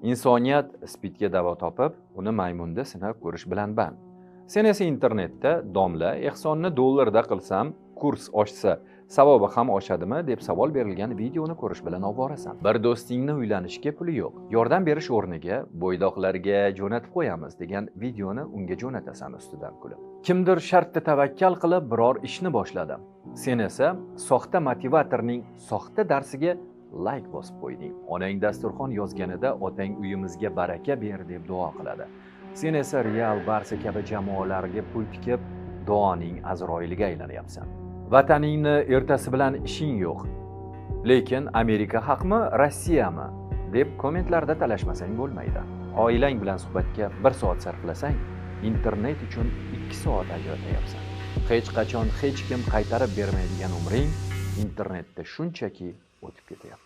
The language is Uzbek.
Insoniyat SPIDga davo topib, uni maymunda sinab ko'rish bilan band. Sen esa internetda "Domla, ehsonni dollarda qilsam, kurs oshsa, savobi ham oshadimi?" deb savol berilgan videoni ko'rish bilan ovorasan. Bir do'stingni uylanishga puli yo'q. Yordam berish o'rniga "Bo'ydoqlarga jo'natib qo'yamiz" degan videoni unga jo'natasan ustidan kulib. Kimdir shartta tavakkal qilib biror ishni boshladi. Sen esa soxta motivatorning soxta darsiga layk bosib qo'yding. Onang dasturxon yozganida "Otang uyimizga baraka ber" deb duo qiladi. Sen esa Real, Barsa kabi jamoalarga pul tikib, duoning Azroiliga aylanyapsan. Vataningni ertasi bilan ishing yo'q. Lekin Amerika haqmi, Rossiyami deb kommentlarda talashmasang bo'lmaydi. Oilang bilan suhbatga 1 soat sarflasang, internet uchun 2 soat ajratayapsan. Hech qachon hech kim qaytarib bermaydigan umring internetda shunchaki o'tib ketyapti.